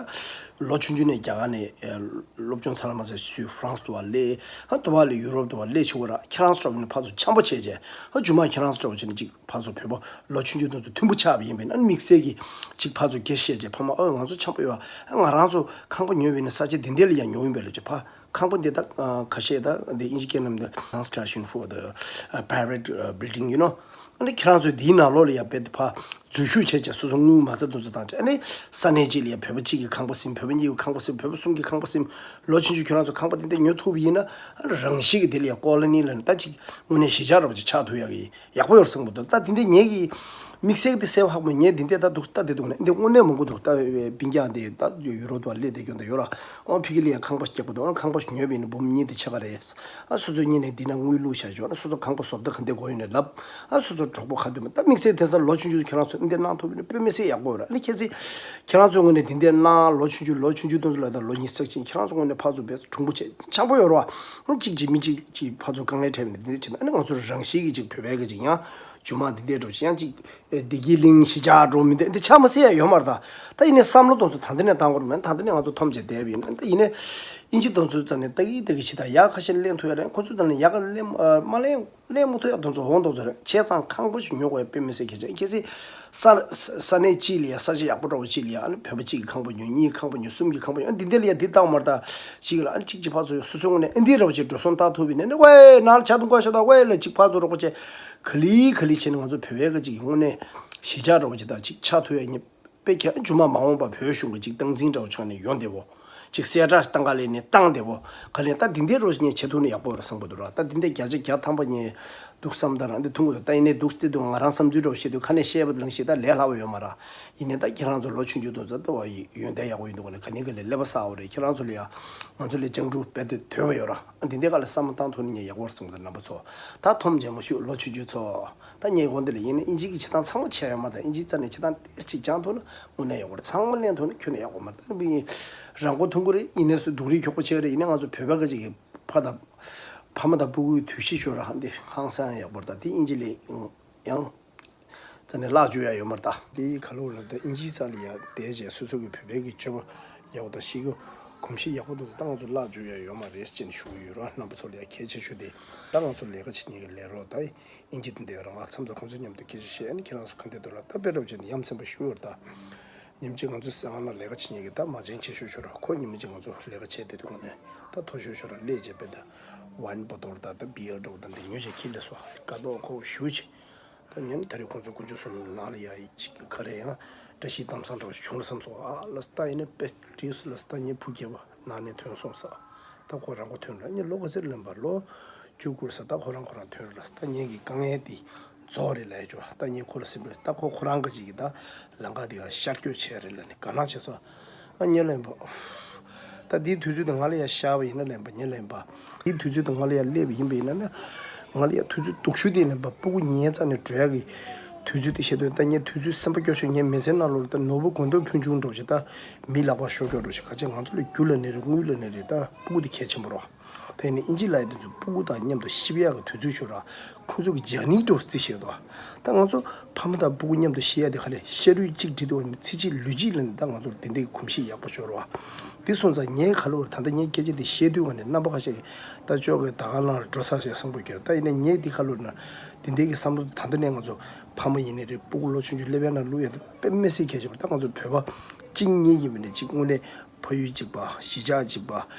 ལོ་ཆུང་ཆུང་ནས་རྒྱ་གར་ནས་ཨེ་སློབ་སྦྱོང་ཚར་ལ་མ་ཚར་སུད་ཧྥ་རན་སི་དུ་བ་སླེབས། ཨ་དུ་བ་ལས་ཡུ་རོབ་དུ་བ་སླེབས་ཆོག་གི་ར། ཁྱེད་རང་ཚོ་འདྲ་བོ་བྱས་ནས་ཕར་ཚུར་འཆམ་པོ་བྱས་བྱས། ཨ་རྒྱུ་མ་ཁྱེད་རང་ཚོ་འདྲ་བོ་བྱས་ནས་ཅིག་ཕར་ཚུར་བོད་པ་ལོ་ཆུང་ཆུང་དེ་ཚོ་མཐུན་པོ་ཆགས་པ་ཡིན་པས་ན། དམིགས་བསལ་གྱི་ཅིག་ཕར་ཚུར་སྐད་བཤད་བྱས་ཕ་མ་ཨོ་ང་ཚོ་འཆམ་པོ་ཡོད་པ། ཨ་ང་རང་ཚོ་ཁང་པ་ཉོས་པ་ཡིན་ན་ས་ཆ་འདི་འདྲ་ལ་ཡང་ཉོས་ཡིན་པས་ལབ་བྱས། ཕ་ཁང་པ་འདི་ད་ཨ་ཁ་ཤས་ད་འདི་ཨིན་ཇི་སྐད་ནང་དུ་construction for the uh, private uh, building, you know. ཨ་ནི་ཁྱེད་རང་ཚོ་འདིའི་ནང་ལོགས་ལ་ཡང་རྦད་དེ་ཕར་འཛུལ་ཞུགས་བྱས་བྱས་སོ་སོ་དངུལ་མ་རྩ་དེ་ཚོ་བཏང་བྱས། ཨ་ནི་ས་གནས་གཅིག་ལ་ཡང་བོད་པ་གཅིག་གིས་ཁང་པ་ཟིན། བོད་པ་གཉིས་ཀྱིས་ཁང་པ་ཟིན། བོད་པ་གསུམ་གྱིས་ཁང་པ་ཟིན། ལོ་ཆུང་ཆུང་ཁྱེད་རང་ཚོ་ཁང་པ་འདི་འདྲ་ཉོ་ཐུབ་པ་ཡིན་ན། ཨ་ནི་རང་བཞིན་གྱི་འདི་ལ་ཡང་ཀོ་ལོ་ནི་ལ་ནི་ད་ཅིག་དངོས་གནས་གཞིས་ཆགས་འདྲ་བོ་ཅིག་ཆགས་ཐུབ་ཡག་གི་ཡག་པོ་ཡོད་རེད་བསམ་གྱི་འདུག་ད་དེ་འདྲ་ངེད་ཀྱི་དམིགས་བསལ་དེ་གསལ་པོ་ཧ་གོ་མེད། ངས་འདི་འདྲ་ད་འདུག་ལྟ་བསྡད་འདུག་ནས་འདི་དངོས་གནས་མང་པོ་འདུག་ད་སྤུན་ཀྱག་འདི་ད་ཡུ་རོབ་དུ་བ་སླེབས་བསྡད་ཀྱོག་འདི་ཡོད་ར། ཨོ་ཕ་གི་ལ་ཡང་ཁང་པ་ཞིག་རྒྱག་དགོས་འདུག་ཨོ་ཁང་པ་ཞིག་ཉོས་པ་ཡིན་ན་འབུམ་གཉིས་དེ་ཕྱེད་ཀ་རེད། ཨ་སོ་སོའི་གཉེན་ནས་འདི་ན་དངུལ་བླུགས་བཞག་ཆོག་ཨ་སོ་སོ་ཁང་པ་བཟོ་ལྟ་ག་འདྲ་དགོས་ཡོད་ནས་ལབ། ཨ་སོ་སོ་གྲོགས་པོ་ག་འདུག་མ། ད་དམིགས་བསལ་དེང་སང་ལོ་ཆུང་ཆུང་ཁྱེད་རང་ཚོ་འདི་འདྲ་གནང་ཐུབ་པ་ཡིན་ན་དཔེ་མི་སྲིད་ཡག་པོ་ཡོད་ར། ཨ་ནི་ཁྱེད་ཚོས་ཁྱེད་རང་ཚོའི་ངོས་ནས་འདི་འདྲ་གནང་། ལོ་ཆུང་ཆུང་ལོ་ཆུང་ཆུང་དེ་ཚོ་ལ་ད་ལོ་ཉི་ཤུ་རྩ་གཅིག་ཁྱེད་རང་ཚོའི་ངོས་ནས་ཕར་ཚུར་བས་གྲུང་པོ་བྱས་འཆམ་པོ་ཡོད་ར་བ། ཨ་གཅིག་གཅིག་མི་གཅིག་གཅིག་ཕར་ཚུར་དཀའ་ངལ་འཕྲད་པ་ནས་འདི་འདྲ་བྱས་ན། ཨ་ནི་ང་ཚོ་རང་བཞིན་གྱིས་ཅིག་བོད་པའི་གི་ཅིག་ཡང་རྒྱུ་མ་འདི་འདྲ་འགྲོ་ཅིག་ཡང་ཅིག་ཨེ་བདེ་སྐྱིད་གླིང་གཞིས་ཆགས་འགྲོ་མི་འདི་འདི་ཆ་མ་སྲིད་ཡ་ཡོད་མ་རེད་ད། ད་ཡིན་ནའི་བསམ་བློ་དེ་ཚོ་ད་འདི་ནས་བཏང་དགོས་རེད་མེད། ད་འདི་ནས་ང་ཚོ་འཐོམ་བྱས་བསྡད་པ་ཡིན་ན། ད་ཡིན་ནའི་ཨིན་ཇི་དེ་ཚོའི་རྩ་ནས་ཏག་གི་ཏག་གི་ཞིག་དང་ཡག་ཁ་ཤས་ལེན་ཐུབ་ཡ་རེད། ཁོ་ཚོའི་རྩ་ནས་ཡག་ག་ལེན་ཨ་མ་ལེན་ལེན་མ་ཐུབ་ཡ་དེ་ཚོ་འོང་དེ་ཚོ་རེད། བྱས་ཙང་ཁང་པ་ཞིག་ཉོ་དགོས་ཡ་དཔེ་མི་སྲིད་གལ་ཆེ། གལ་སྲིད་ས་ས་ས་གནས་གཅིག་ལ་ཡ་ས་ཆ་ཡག་པོ་འདྲ་བོ་གཅིག་ལ་ཡ་ཨ་ནི་བོད་པ་གཅིག་གི་ཁང་པ་ཉོ། གཉིས་ཁང་པ་ཉོ། གསུམ་གྱི་ཁང་པ་ཉོ། ཨ་འདི་འདི་ལ་ཡ་འདི་བཏང་མ་རེད་ད། གཅིག་ལ་ཨ་ནི་གཅིག་གཅིག་ཕར་ཚུར་སོ་སོའི་ངོས་ནས་ཨ་འདི་འདྲ་བོ་ཅིག་འགྲོ་སོང་བཏང་ཐུབ་པ་ཡིན་ན་ནི། ཝེ་ནང་ལ་ཇ་འཐུང་ག་ཤོག་དང་། ཝེ་ལ་གཅིག་ཕར་ཚུར་རོགས་པ་བྱས། ག་ལེ་ག་ལེ་བྱས་ནས་ང་ཚོ་བོད་པའི་ག་ཅིག་གི་ངོས་ནས་གཞིས་ཆགས་འདྲ་བོ་ཅིག་དང་ཅིག་ཆགས་ཐུབ་ཡ་ཉེ་དཔེ་ཁྱད་མཇུག་མ་མ་འོངས་པ་བོད་གཞུང་གི་ཅིག་སྟངས་འཛིན་འདྲ་བོ་ཆགས་ནས་ཡོང་བདེ་བོ། ཅིག་གསལ་བསྒྲགས་བཏང་ག་ལས་ནས་བཏང་བདེ་བོ། ག་ལས་ད་འདི་འདྲའི་རོ་ཞིག་ངས་བྱེད་ཐུབ་ན་ཡག་པོ་རེད་བསམ་གི་འདུག་ར། ད་འདི་འདྲ་བརྒྱ་ཆ་བརྒྱ་ཐམ་པ་ངས་འདུག་བསམ་ད་རང་འདི་ཐུང་གི་འདུག་ད་ཡིན་ནའི་འདུག་སྟེ་འདུག་ང་རང་བསམ་ཚུལ་འདྲ་བོ་བཤད་དུས་ཁ་ནས་བཤད་པ་ལང་ཞེ་དྲག་ལས་སླ་བ་ཡོད་མ་ར། ཡིན་ནའི་ད་ཁྱེད་རང་ཚོ་ལོ་ཆུང་ཆུང་དུ་ཚོ་ལྟ་བ་ཡོན་ཏན་ཡག་པོ་ཡིན་འདུག་ག་ལས་ག་ནས་ག་ལས་ཀླད་པ་གསར་བ་རེད། ཁྱེད་རང་ཚོ་ལ་ཡ་ང་ཚོ་ལས་སྤྱང་གྲུང་རྦད་དེ་དོད་པ་ཡོད་ར། འདི་འདྲའི་སྒང་ལ་བསམ་བློ་བཏང་ཐུབ་ན་ངས་ཡག་པོ་རེད་བསམ་གི་འདུག་རྣམ་པ་ཚོ། ད་འཐོམ་བྱས་མ་བཞུགས་ལོ་ཆུང་ཆུང་ཚོ། ད་ངས་འོ་འདི་ལ་ཡིན་ན་ཨིན་ཇི་གི་བྱེད་སྟངས་ཚང་མ་བྱས་ཡོད་མ་རེད། ད་ཨིན་ཇིའི་རྩ་ནས་བྱེད་སྟངས་ཏོག་ཙམ་ཅིག་སྦྱང་ཐུབ་ན་དངོས་གནས་ཡག་པོ་རེད། ཚང་མ་ལེན་ཐུབ་ན་ཁྱོན་ནས་ཡག་པོ་མ་རེད། ད་ནི་མི་རང་མགོ་ཐོན་གི་རེད། ཡིན་ནའི་སུ་སྡུག་རུས་ཁྱོག་པོ་བྱས་རེད། ཡིན་ནའི་ང་ཚོ་བོད་པ་ག་ཅིག་གི་ཕ་དང་ཕ་མ་དང་སྤུ་གུའི་དུས་ཤིག་ཤོར་ར་འདི་ཧང་སང་ཡག་པོ་རེད། ད་དེ་ཨིན་ཇི་ལ་ཡང་རྩ་ནས་བརླག་བཅུག་ཡ་ཡོད་མ་རེད། ད་དེའི་ཁ་ལོ་ལ་ད་ཨིན་ཇིའི་རྩ་ལ་ཡ་བསྡད་བྱས་སོ་སོ་གི་བོད་པའི་གི་སྤྱོད་པ་ཡག་པོ་དང་ཤེས་གི། གོམས་གཤིས་ཡག་པོ་འདུག་ད་ང་ཚོ་བརླག་འཇུག་ཡ་ཡོད་མ་རེད་ཅེས་ཞུ་གི་ཡོད་ར། རྣམ་པ་ཚོ་ལ་ཡ་གལ་ཆེ་ཤོས་དེ་ད་ང་ཚོ་ལས་ཀ་བྱེད་མཁན་གྱི་ལས་རོགས་ད་ཨིན་ཇི་དེ་འདྲ་ཡོད་ར། ང་མཚམས་མཚམས་ཁོང་ཚོའི་མཉམ་དུ་སྐད་ཆ་བཤད་ཨ་ནི་ཁྱེད་རང་ཚོ་ག་འདྲ་འདུག་ར། ད་དཔེ་འདྲ་བྱས་ན་ཡ་མཚན་པ་ཞུ་ཡོད་ར། ད་ཉིན་གཅིག་ང་ཚོ་ཟ་ཁང་ལ་ལས་ཀ་བྱེད་མཁན་གྱི་ད་མ་བྱན་ཆེ་ཤོས་ཤོས་ར་ཁོ་ཉིན་གཅིག་ང་ཚོ་ལས་ཀ་བྱས་དེ་དུས་ཁོ་ནས་ད་མཐོ་ཤོས་ཤོས་ར་སླེབས་བྱས་དཔེ་ད་ཝའིན་བོ་ཏོལ་ད་ད་བི་ཡར་འདྲ་བོ་ད་འདི་ཉོས་བྱས་ཁྱེར་སླེབས་སོང་། དགའ་ཏོག་ཁོ་ཞུ་བྱས། ད་ཉིན་དེ་རིང་ཁོང་ཚོ་དཀོན་མཆོག་གསུམ་ནང་ལ་ཡ་ཡི་གཅིག་ག་རེ་ཡང་བཀྲ་ཤིས་གཏམ་བཟང་འདྲ་བོ་བྱུང་བསམ་སོང་། ཨ་ལ་ད་ཡིན་ན་དཔེ་བྲིས་སུ་ལ་ད་ཉིན་བུ་སྐྱེས་པ་ནང་ནས་ཐོན་སོང་ས། ད་ཁོ་རང་ཁོ་ཐོན་ར་ཉིན་ལོ་ག་ཚོད་ལོན་པ་ལོ་བཅུ་དགུ་ས། ད་ཁོ་རང་ཁོ་རང་ཐོན་ར་ལ་ད་ངེད་ཀྱི་དཀའ་ངལ་དེ་རྫོགས་རེད་ལ་ཡ་ཅོ། ད་ངེད་ཁོ་ལ་སེམས་པ་ད་ཁོ་ཁོ་རང་གི་ཅིག་གི་ད་ལམ་ཁ་དེ་ག་ཤར་སྐྱོད་བྱས་རེད་ལ་ནི་དགའ་སྣང་བྱས་སོང་། ཨ་ཉེ་ལེན་པ། ད་འདིའི་དུས་ཚོད་དུ་ང་ལ་ཡ་ཤར་བ་ཡིན་ན་ལེན་པ་ཉེ་ལེན་པ། འདིའི་དུས་ཚོད་དུ་ང་ལ་ཡ་སླེབས་པ་ཡིན་པ་ཡིན་ན་ནི། ང་ལ་ཡ་དུས་ཚོད་སྡུག་ཤོས་དེ་ལེན་པ་སྤུ་གུ་ཉལ་ཚར་ནས་འགྲོ་ཡ་གི་དུས་ཚོད་དེ་བཤད་དོན་ད་ངས་དུས་ཚོད་སེམས་པ་སྐྱོ་ཤོས་ངས་མི་ཚེ་ནང་ལོགས་ལ་ད་ནོར་བུ་དགོས་འདོད་ཕུན་ཆུང་འགྲོ་བྱེད་ད་མི་ལག་པ་ཤོར་སྐྱོ་འགྲོ་བྱེད་ག་ཅེ་ང་ཚོ་ལ་རྒྱུ་ལ་ནི་རེད་དངུལ་ལ་ནི་རེད་ད་སྤུ་གུ་དེ་གལ་ཆེན་པོ་རོ། དེ་ནི་ཨིན་ཇི་ལ་ཡི་དེ་ཚོ་སྤུ་གུ་དང་མཉམ་དུ་ཤི་བ་ཡག་གི་དུས་ཚོད་ཤོར་ར། ཁོང་ཚོ་གི་ཇར་ནི་འགྲོ་རྩིས་བྱེད་དོ། ད་ང་ཚོ་ཕ་མ་དང་སྤུ་གུ་མཉམ་དུ་ཤི་ཡ་དེ་ག་ལས་ཤ་རུས་གཅིག་བྲིས་དུས་ནི་ཚེ་གཅིག་ལུས་གཅིག་ལ་ནི་ད་ང་ཚོར་དེ་འདྲའི་གོམས་གཤིས་ཡག་པོ་ཤོར་བ། དེ་སོང་ཙང་ངའི་ཁ་ལོ་ད་ལྟ་ངའི་སྐད་ཆ་དེ་བཤད་དུས་ག་ནས་རྣམ་པ་ཁ་ཤས་ཀྱིས་ད་ཅོག་གི་ད་ག་ལ་འགྲོ་ས་ཞེས་བསམ་དགོས་ཀྱི་རེད། ད་ཡིན་ནའི་ངས་དེ་ཁ་ལོ་ན་དེ་འདྲའི་གི་བསམ་བློ་ད་ལྟ་ནས་ང་ཚོ་ཕ་མ་ཡིན་ནི་རེད་སྤུ་གུ་ལོ་ཆུང་ཆུང་སླེབས་ཡ་ན་བླུག་ཡ་དེ་དཔེ་མི་སྲིད་གལ་ཆེན་པོ། ད་ང་ཚོ་བོད་པ་གཅིག་གཉིས་ཡིན་པ་ནི་གཅིག་དངོས་གནས། ཕ་ཡུལ་གཅིག་པ་གཞིས་ཆགས་གཅིག་པ་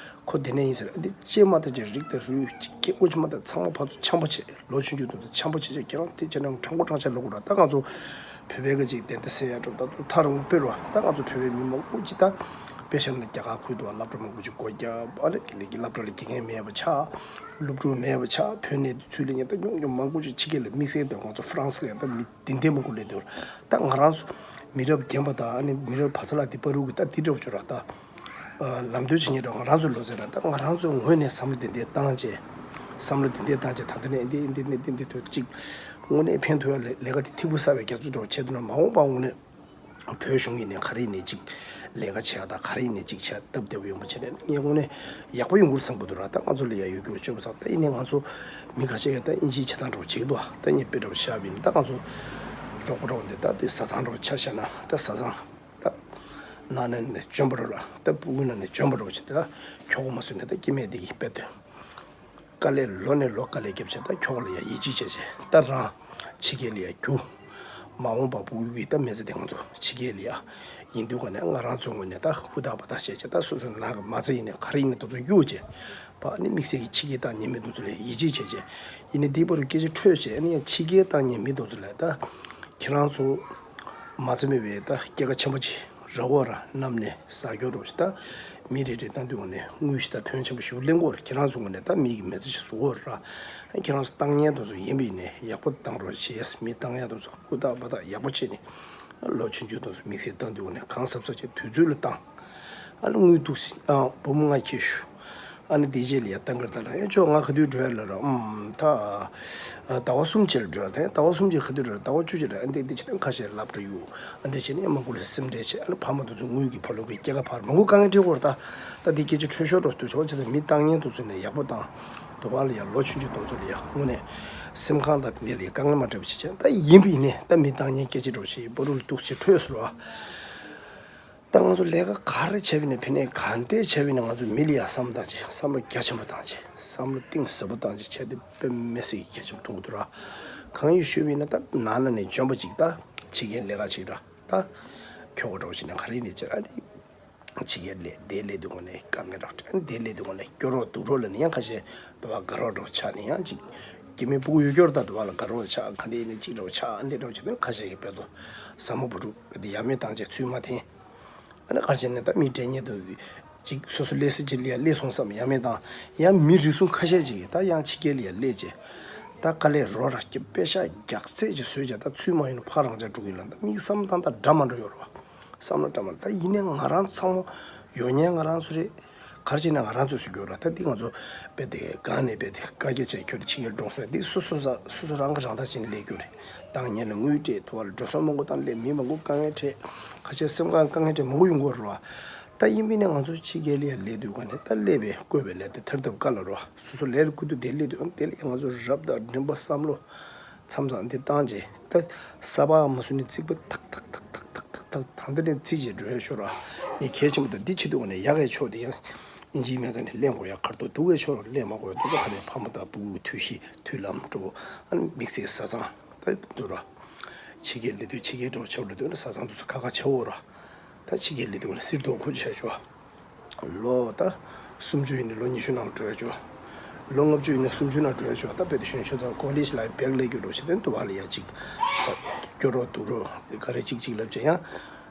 ཁོ་དེ་ནས་ཡིན་ཟེར། འདི་སྐྱེས་མ་ཐག་ཅིག་རིགས་དང་རུས་གཅིག་སྐྱེ་དགུ་ཆུ་མ་ཐག་ཚང་མ་ཕར་ཚུར་འཆམ་པོ་བྱེད། ལོ་ཆུང་ཆུང་དུས་ཚོད་འཆམ་པོ་བྱེད་ཅིག་ཁྱེད་རང་དེ་བྱས་ན་དྲང་པོ་དྲང་བཞག་ལབ་དགོས་ར། ད་ང་ཚོ་བོད་པའི་གི་ཅིག་དེ་འདྲ་ཟེར་ཡ་འགྲོ་ད་དུ་ཐག་རིང་པོ་སྤེལ་བ། ད་ང་ཚོ་བོད་པའི་མི་མང་པོ་ཅིག་ད་དཔེ་བཞག་ན་རྒྱ་གར་ཁུལ་དུ་བ་སློབ་གྲྭ་མང་པོ་ཅིག་སྒོ་བརྒྱབ་ཨ་ནི་ལས་ཀྱི་སློབ་གྲྭ་ལ་དགེ་རྒན་མེད་པ་ཆགས། སློབ་ཕྲུག་མེད་པ་ཆགས། བོད་ནས་ཚུར་ལེན་མཁན་ད་ཉུང་ཉུང་མང་པོ་ཅིག་ཕྱི་རྒྱལ་ལ་དམིགས་བསལ་དུ་ང་ཚོ་ཧྥ་རན་སི་ལ་ད་མི། དེ་འདྲའི་མང་པོ་སླེབས་འདུག་ད་ང་རང་ཚོ་མི་རབས་རྒན་པ་དང་ཨ་ནི་མི་རབས་བར་མཚམས་ལ་དེ་བར་དུ་གི་ད་དེ་འདྲ་བོ་ཅིག་ར་ད། ལམ་སྟོན་བྱེད་མཁན་འདྲ་ང་རང་ཚོ་ལོ་ཚད་ར་ད་ང་རང་ཚོ་ངོས་ནས་བསམ་བློ་དེ་འདྲ་བཏང་བྱས། བསམ་བློ་དེ་འདྲ་བཏང་བྱས་ད་ལྟ་ནས་འདི་འདི་ནས་འདི་འདི་ཐོས་ཅིག་དངོས་གནས་ཕན་ཐོགས་ཡ་ལས་ལས་ཀ་དེ་ཐིག་པོ་གསར་བའི་རྒྱ་མཚོ་འདྲ་བོ་བྱས་འདུག་ན་མ་འོངས་པ་དངོས་གནས་བོད་གཞུང་ཡིན་ནས་ག་རེ་ཡིན་ནས་ཅིག་ལས་ཀ་བྱེད་ཡ་ད་ག་རེ་ཡིན་ནས་ཅིག་བྱ་སྟབས་བདེ་པོ་ཡོང་པ་བྱས་ནས་ངས་དངོས་གནས་ཡག་པོ་ཡོང་གི་རེད་བསམ་གི་འདུག་ར། ད་ང་ཚོ་ལ་ཡ་ཡོད་རྒྱུ་བ་སྤྱོད་པ་ཚང་ད་ཡིན་ནས་ང་ཚོ་མི་ཁ་ཤས་ཀྱིས་ད་ཨིན་ཇིའི་བྱེད་སྟངས་འདྲ་བོ་བྱེད་ཀྱི་འདུག་ད་ངས་དཔེ་འདྲ་བོ་བཞག་པ་ཡིན་ན་ད་ང་ཚོ་རོགས་པ་འདྲ་བོ་འདི་ད་དུས་བཟའ་ཚང་འདྲ་བོ་ཆ་བཞག་ན་ད་བཟའ་ཚང་ད་ནང་ནས་ནས་བྱོན་པ་འདྲ་བོ་ལ་ད་སྤུ་གུ་ནང་ནས་བྱོན་པ་འདྲ་བོ་བྱེད་དེ་ད་ཁྱོ་ག་མ་བཟོས་ནས་ད་སྐྱེ་དམན་དེ་གི་དཔེ་དེ། དཀའ་ལས་ལོ་ནས་ལོ་དཀའ་ལས་བརྒྱབ་བྱས་ད་ཁྱོ་ག་ལ་ཡ་ཡིད་ཆེས་བྱས་བྱས་ད་རང་ཕྱི་རྒྱལ་ལ་ཡ་རྒྱུགས། མ་འོངས་པ་སྤུ་གུ་གི་ད་མི་ཚེ་དེ་ང་ཚོ་ཕྱི་རྒྱལ་ལ་ཡ་ཡིན་དུས་ག་ནས་ང་རང་ཚོ་ངོས་ནས་ད་ཧུར་ཐག་འབད་ཐག་བྱས་བྱས་ད་སོ་སོའི་ནང་གི་མ་ཚད་ཡིན་ནས་ག་རེ་ཡིན་ནས་དེ་ཚོ་གཡུག་བྱས་པ་ནི་དམིགས་བསལ་གྱི་ཕྱི་རྒྱལ་བཏང་མཁན་མི་དེ་ཚོ་ལ་ཡིད་ཆེས་བྱས་བྱས་ཡིན་ནས་དེའི་བར་དུ་སྐད་ཆ་འཕྲོས་བྱས་ཨ་ནི་ཡང་ཕྱི་རྒྱལ་བཏང་མཁན་མི་དེ་ཚོ་ལ་ད་ཁྱེད་རང་ཚོ། མ་ཚད་མེད་པའི་ད་སྐྱེད་ཀ་ཆེན་པོ་ཅིག་རག་གོ་ར་གནམ་ནས་ཟ་རྒྱུ་རོ་ཞིག་ད་མི་རེ་རེ་བཏང་དུས་ངོ་ནས་དངུལ་ཞིག་ད་ཕོན་ཆེན་པོ་ཞིག་ལེན་གོ་ར། ཁྱེད་རང་ཚོ་ངོ་ནས་ད་མི་གི་མི་ཚེ་ཞིག་བཟོ་གོ་ར། ཁྱེད་རང་ཚོ་བཏང་མཁན་དེ་ཚོ་ཡིན་པ་ཡིན་ནས་ཡག་པོ་བཏང་རོགས་བྱེད། མི་བཏང་ཡ་དེ་ཚོ་ཧུར་ཐག་འབད་ཐག་ཡག་པོ་བྱས་ནས་ལོ་ཆུང་ཆུང་དེ་ཚོ་དམིགས་བསལ་བཏང་དུས་ངོ་ནས་གང་ཟབ་ཟབ་བྱས་དུས་ཚོད་ལ་བཏང་། ཨ་ནི་དངུལ་འདུག་སེ་ཨ་འབུམ་ལྔ་ཁྱེར་ཤོག་ཨ་ནི་དེ་རྗེས་ལ་ཡ་ཏང་གར་ད་ལ་ཨེ་ཅོ་ང་ག་དུས་འགྲོ་ཡ་ལ་ར་ཨམ་ད་ཟླ་བ་གསུམ་རྗེས་ལ་འགྲོ་ཡ་ད་ཟླ་བ་གསུམ་རྗེས་ག་དུས་འགྲོ་ཡ་ཟླ་བ་བཅུ་རྗེས་ལ་ཨ་འདི་འདི་བྱེད་དུས་ཁ་ཤས་སློབ་གྲྭ་གཡུག་ཨ་འདི་བྱས་ནས་མང་པོ་ལ་སེམས་ཁྲལ་བྱས་ཨ་ནི་ཕ་མ་དེ་ཚོ་དངུལ་གྱི་ཕ་ལོ་གི་སྐྱེད་ཀ་འཕར་མང་པོ་དཀའ་ངལ་འཕྲད་ཀྱི་ཡོད་རེད། ད་ད་འདི་སྐད་ཆ་འཕྲོད་ཤོར་འགྲོ་དུས་ཆོག་བྱས་ཙང་མི་བཏང་མཁན་དེ་ཚོ་ནས་ཡག་པོ་བཏང་དུ་བ་ལ་ཡ་ལོ་ཆུང་ཆུང་དེ་ཚོ་ལ་ཡ་དངོས་གནས་སེམས་ཁམས་དང་དེ་འདྲ་ལ་ཡ་དཀའ་ངལ་མ་འཕྲད་པ་བྱེད་བྱས་ད་ཡིན་པ་ཡིན་ནས་ད་མི་བཏང་མཁན་སྐད་ཆ་འགྲོ་བྱས་བོ་རུ་ལ་འདུག་སེ་འཕྲོད་སོང་ར། ད་ང་ཚོ་ལས་ཀ་ག་རེ་བྱས་པ་ཡིན་ན་ཕན་ནས་ག་འདྲས་བྱས་པ་ཡིན་ན་ང་ཚོ་མི་ལ་ཡ་བསམ་བཏང་ཆེ་བསམ་བློ་རྒྱ་ཆེན་པོ་བཏང་ཆེ་བསམ་བློ་གཏིང་ཟབ་པོ་བཏང་ཆེ་བྱས་ཏེ་དཔེ་མི་སྲིད་ཀྱི་གལ་ཆེན་པོ་མཐོང་གི་འདུག་ར། གང་ཡིན་ཞུས་པ་ཡིན་ན་ད་ནང་ན་ནས་འཇོན་པོ་ཅིག་ད་ཕྱི་རྒྱལ་ལས་ཀ་ཅིག་ར་ད་ཁྱོ་ག་འདྲ་བོ་ཞིག་ནས་ག་རེ་ཡིན་ནས་ཅིག་ར་ནི་ཕྱི་རྒྱལ་ལས་དེ་ལས་དུས་ངོ་ནས་དཀའ་ངལ་འདྲ་བོ་དེ་ལས་དུས་ངོ་ནས་སྐྱོ་རོགས་སྡུག་རོགས་ལ་ནི་ཡང་ཁ་ཤས་དུ་བ་དགའ་རོགས་འདྲ་བོ་ཆགས་ནས་ཡང་ཅིག་སྐྱེ་དམན་སྤུ་གུ་ཡོད་སྐྱོ་ར་ད་དུ་བ་ལ་དགའ་རོགས་ཆགས་ག་འདྲ་ཡིན་ནས་ཅིག་འདྲ་བོ་ཆགས་འདི་འདྲ་བོ་བྱས་ནས་ཁ་ཤས་ཀྱི་དཔེ་ཏོ་ཟབ་མོ་བུ་ཕྲུག་གི་དེ་ཡ་མེད་བཏང་བྱས་ཚུལ་མ་འཐེན། ཨ་ནི་ག་རེ་བྱས་ནས་ད་མི་འདྲ་མཉམ་དུ་ཅིག་སོ་སོ་སླེབས་ས་ཅིག་ལ་ཡ་སླེབས་སོང་བསམ་ཡ་མེད་དང་ཡང་མི་རེ་ཟུང་ཁ་ཤས་ཅིག་གིས་ད་ཡང་ཕྱི་རྒྱལ་ལ་ཡ་སླེབས་བྱས་ད་དཀའ་ལས་རོགས་ར་སྐྱེ་པེ་ཤག་རྒྱག་ཚད་ཅིག་བཟོས་བྱས་ད་ཚུལ་མ་ཡིན་ན་ཕར་རང་ཅག་འགྲོ་གི་ཡིན་ལ་ད་མིག་བསམ་བཏང་ད་འདྲ་མ་འདྲ་ཡོད་རེད་བ། བསམ་བློ་འདྲ་མ་འདྲ་ད་ཡིན་ནའི་ང་རང་ཚང་མ་ཡོད་མཁན་ང་རང་ཚོ་རེད། ག་རེ་བྱས་ན་ང་རང་ཚོས་སུ་གྱུར་ར་ད་འདི་ང་ཚོ་དཔེ་དེ་གང་ནས་དཔེ་དེ་བཀའ་རྒྱ་བྱས་ཁྱོད་ཕྱི་རྒྱལ་འགྲོ་སོང་འདི་སོ་སོ་ས་སོ་སོ་རང་གི་རང་ཐག་བྱས་ནས་སླེབས་རྒྱུ་རེད། ད་ངས་ལ་དངུལ་སྤྲད་དུ་བ་ལ་འགྲོ་སོང་མང་པོ་བཏང་སླེབས་མི་མང་པོ་དཀའ་ངལ་འཕྲད་ཁ་ཤས་སེམས་ཁམས་དཀའ་ངལ་འཕྲད་མང་པོ་ཡོང་གི་ཡོད་རེད་བ། ད་ཡིན་པས་ན་ང་ཚོ་ཕྱི་རྒྱལ་ལ་ཡ་སླེབས་དུས་ག་ནས་ད་སླེབས་པའི་བསྐོས་པའི་ལས་དེ་ཐར་ཐབས་དཀའ་ལ་རེད་བ། སོ་སོ་ལས་ལ་བསྐུར་དུས་དེ་སླེབས་དུས་ཨང་དེ་ལ་ཡ་ང་ཚོ་རབ་དང་རིམ་པ་བསམ་བློ་མཚམས་མཚམས་འདི་བཏང་རྗེས་ད་ས་ཕག་མ་སུ་ནི་རྩིག་པ་ཐག་ཐག་ཐག་ཐག་ཐག་ཐག་ཐག་ད་ལྟ་ནས་རྩིས་བྱེད་འགྲོ་ཡ་ཤོར་བ། ངས་གལ་ཆེན་པོ་དང་འདི་བྱེད་དུས་ནས་ཡག་གི་ཕྱོགས་དེ་ཡང་ཨིན་ཇིའི་སྨན་རྩ་ནས་ལེན་དགོས་ཡ། གར་ཐོག་སྡུག་གི་ཕྱོགས་ལེན་མ་དགོས་ཡ། དེ་ཚོ་ག་ནས་ཕ་མ་དང་སྤུ་གུ་ཐུགས་གཤིས་མཐུན་ལམ་འགྲོ། ཨ་ནི་དམིགས་བསལ་བཟའ་ཚང་ད་འདུག་ར། ཕྱི་རྒྱལ་སླེབས་དུས་ཕྱི་རྒྱལ་འགྲོ་ཆོག་ལ་དུས་ན་བཟའ་ཚང་དེ་ཚོ་ཁ་ཁ་ཆེ་བོ་ར། ད་ཕྱི་རྒྱལ་སླེབས་དུས་ན་སིལ་ཏོག་ཁུ་ཆེ་ཆོག་ལོ་ད་སུམ་ཅུ་ཡིན་ནི་ལོ་ཉི་ཤུ་ནང་འགྲོ་ཡ་ཆོག་ལོ་ལྔ་བཅུ་ཡིན་ན་སུམ་ཅུ་ནང་འགྲོ་ཡ་ཆོག་ད་དཔེ་དེ་གཞོན་ཆུང་ཚང་ཀོ་ལེཇ་ལ་བེག་ལས་རྒྱུ་འགྲོ་ཞེས་དོན་དུ་བ་ལ་ཡ་གཅིག་ས་སྐྱོ་རོགས་སྡུག་རོགས་ག་རེ་གཅིག་གཅིག་ལབ་བྱས་ཡང་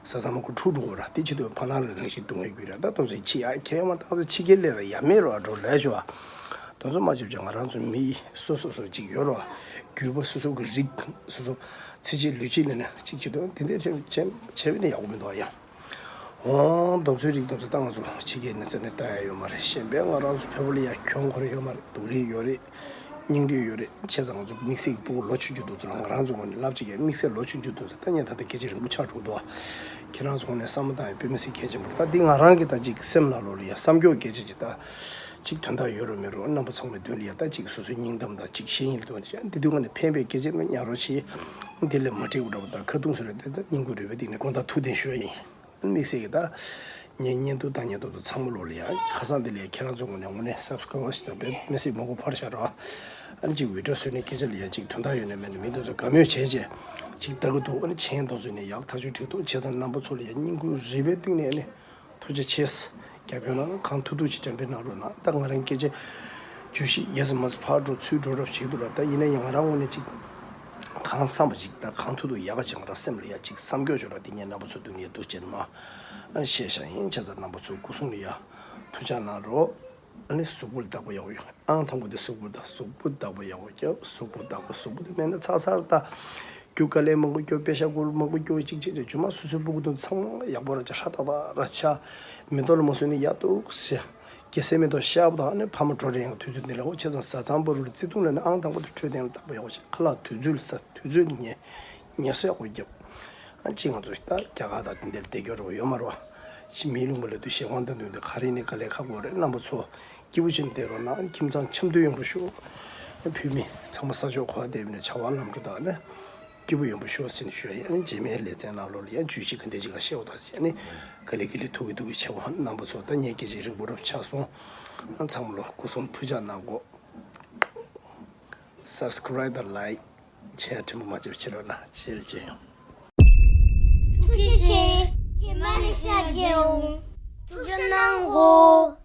བཟའ་ཚང་མ་ཁུ་ཁྲུག་འགྲོ་གོ་ར། དེ་ཆེད་དུ་ཕ་ནང་ལ་རང་བཞིན་སྡུག་བསྔལ་རྒྱུ་ར། ད་དུང་ཚེ་ཕྱི་ཡ་ཁྱེད་མ་ད་ཚོ་ཕྱི་རྒྱལ་ལས་ར་ཡ་མེད་རོ་འགྲོ་ལས་ཆོག་དོན་ཚོ་མ་བྱེད་བྱ་ང་རང་ཚོ་མི་སོ་སོ་སོ་གཅིག་ཡོད་རོ། རྒྱུད་པ་སོ་སོ་གི་རིགས་སོ་སོ་ཚེ་གཅིག་ལུས་གཅིག་ལས་ནས་གཅིག་བྱེད་དོ་དེ་འདྲ་བྱས་བྱས་བྱས་པ་ནི་ཡག་པོ་མི་འདུག་ཡ། འོང་། དེ་ཚོའི་རིགས་དེ་ཚོ་ད་ང་ཚོ་ཕྱི་རྒྱལ་ནས་ཚེ་ནས་ལྟ་ཡ་ཡོད་མ་རེད། གཞན་པའི་ང་རང་ཚོ་བོད་པ་ལ་ཡ་གྱོང་ཁོ་རེ་ཡོད་མ་རེད། སྡུག་རུས་ཡོད་རེད། སྙིང་རུས་ཡོད་རེད། བྱས་ཙང་ང་ཚོ་དམིགས་བསལ་གྱི་སྤུ་གུ་ལོ་ཆུང་ཆུང་དེ་ཚོ་ལ་ང་རང་ཚོ་ངོས་ནས་ལབ་ཅིག་ཡ། དམིགས་བསལ་ལོ་ཆུང་ཆུང་དེ་ཚོ་ད་ཉན་ད་ལྟ་སྐད་ཆ་རིང་པོ་ཆགས་འགྲོ་འདུག་ཁྱེད་རང་ཚོ་ངོས་ནས་བསམ་བློ་བཏང་ཡ་དཔེ་མི་སྲིད་གལ་ཆེན་པོ་རེད། ད་འདི་ང་རང་གི་ད་ཅིག་སེམས་ནང་ལོགས་ལ་ཡ་བསམ་སྐྱོ་སྐད་ཆ་ཅིག་ད་ཅིག་དོན་དག་ཡོད་རུང་མེད་རུང་རྣམ་པ་ཚང་མའི་མདུན་ལ་ཡ་ད་ཅིག་སོ་སོའི་སྙིང་གཏམ་དང་ཅིག་བཤད་སྙིང་དོན་ཅིག་འདི་དུས་ངོས་ནས་ཕན་པའི་སྐད་ཆ་ནི་ཉར་རོགས་བྱེད། འདི་ལས་མ་འགྲིག་པ་འདྲ་པོ་དང་ཁ་རྡུང་བཟོ་རེད་དེ་ད་སྙིང་ཁུང་རུས་པའི་གཏིང་ནས་དགོངས་དག་ཐུགས་བདེན་ཞུ་ཡ་ཡིན། དམིགས་བསལ་གྱི་ད་ངའི་བརྙན་ཐུང་ལྟ་མཁན་དེ་ཚོ་ཚང་མ་ལོ་ལ་ཡ་ཁ་སང་འདི་ལ་ཡ་ཁྱེད་རང་ཚོ་ངོས་ནས་དངོས་གནས་སབ་སི་ཀ་རའེབ་ཞིག་དང་དཔེ་མི་སྲིད་མང་པོ་ཕར་བཞག་རོགས། ཨ་ནི་ཅིག་བི་ཌི་ཡོ་བཟོས་ནས་སྐད་ཆ་ལ་ཡ་ཅིག་དོན་དག་ཡོད་ནས་མེད་ནས་མི་དེ་ཚོ་དགའ་མོས་བྱས་བྱས་ཅིག་ལྟ་གི་འདུག་ཨ་ནི་མཆན་དེ་ཚོ་ནས་ཡག་ཐག་ཆོད་འགྲིག་འདུག་བྱས་ཙང་རྣམ་པ་ཚོ་ལ་ཡ་སྙིང་ཁུང་རུས་པའི་གཏིང་ནས་ཨ་ནི་ཐུགས་རྗེ་ཆེ། རྒྱབ་སྐྱོར་གནང་ན་གང་ཐུབ་ཐུབ་ཅིག་དྲན་པའི་གནང་རོགས་གནང་། ད་ང་རང་སྐད་ཆ་བརྗོད་གཞི་ཡས་མ་ཕར་འགྲོ་ཚུར་འགྲོ་རབས་བྱེད་འདུག་ར། ད་ཡིན་ན་ཡང་ང་རང་ངོས་ནས་ཅིག་གང་བསམ་པ་ཅིག་ད་གང་ཐུབ་ཐུབ་ཡག་ག་ཅིག་ང་རང་སེམས་ལ་ཡ་ཅིག་བསམ་སྐྱོ་ཤོར་ར། དེ་ངས་རྣམ་པ་ཚོ་མདུན་ནས་འདུག་བྱས་ནས་མ་ཨ་བཤད་བཞག་ཡིན། བྱས་ཙང་རྣམ་པ་ཚོ་སྐུ་གཟུགས་ལ་ཡ་ཐུགས་ཅག་གནང་རོགས། ཨ་ནི་གཟུགས་པོ་ལ་བདག་པོ་ཡག་པོ་ཡོད། ཨང་དང་པོ་དེ་གཟུགས་པོ་དང་། གཟུགས་པོ་བདག་པོ་ཡག་པོ་རྒྱབ། གཟུགས་པོ་བདག་པོ། གཟུགས་པོ་དེ་མེད་ན་ཚར་ཚར་ད། རྒྱུ་དཀའ་ལས་མང་པོ་སྐྱོ། པེ་ཤ་སྐོར་མང་པོ་སྐྱོ་གཅིག་གཅིག་རེ་ཇུ་མ་སོ་སོའི་སྤུ་གུ་དེ་ཚང་མ་ཡག་པོ་ར་ཆ་ཧྲ་ཏག་ཏག་ར་ཆ། མེ་ཏོག་ལ་མ་སོན་ནི་ཡག་འདུག་ཟེར། རྒྱལ་སྲས་མེ་ཏོག་ཤར་བ་དང་ཨ་ནི་ཕ་མ་འགྲོ་རེ་ཡང་དུས་ཚོད་འདི་ལ་འོ་བྱས་ཙང་བཟའ་ཚང་བར་དུ་བརྩེ་དུང་ལ་ནི་ཨང་དང་པོ་དེ་འཕྲོད་བསྟེན་ལ་བདག་པོ་ཡག་པོ་བྱེད། ཁ་ལག་དུས་ཚོད་ལ་ཟ། དུས་ཚོད་ལ་ཉལ། ཉལ་ས་ཡག་པོ་རྒྱབ། ཨ་ཅི་ང་ཚོ་ད་རྒྱ་གར་དང་དེ་འདིར་བསྡད་རྒྱུ་རོ་ཡོད་མ་རོ། ཕྱི་མིའི་ལུང་པ་ལ་དུ་གཞན་དབང་དང་མཐུན་ཏེ་ག་རེ་ནི་དཀའ་ལས་ཁག་པོ་རེད། རྣམ་པ་ཚོ་སྐྱིད་པོ་བྱས་ནས་བསྡད་རོགས་གནང་། ཁྱིམ་ཚང་འཆམ་མཐུན་ཡོང་པོ་ཤོག་བོད་མི་ཚང་མ་ས་ཕྱོགས་ག་པར་བསྡད་པ་ནས་བྱ་བ་ལམ་འགྲོ་དང་ནི་སྐྱིད་པོ་ཡོང་པོ་ཤོག་ཟེར་ནས་ཞུ་ཡ་ཡིན། ཨ་ནི་རྗེས་མའི་ལེ་ཚན་ནང་ལོགས་ལ་ཡང་བརྗོད་གཞི་ག་འདྲ་ཅིག་ག་བཤད་པ་དང་བྱས་ནས་ག་ལེ་ག་ལེ་ཐུག་གི་ཐུག་གི་བྱ་བ། རྣམ་པ་ཚོ་ད་ངའི་སྐད་ཆ་རིང་པོ་རབ་ཆགས་སོང་། ཨ་ཚང་མ་ལོ་སྐུ་གཟུགས་ཐུགས་ཅག་གནང་གོ། སབ་སི་ཀ་རའེབ་དང་ལའེག་ཤེར་ཕྲན་བུ་མ་བརྗེད་པ་བྱེད་རོགས་གནང་། བྱེད་རེ་བྱེད་ཡོང་། ཐུགས་རྗེ་ཆེ། རྗེས་མ་ལེ་ཤ་བྱེད་འོང་། ཐུགས་རྗེ་གནང་གོ།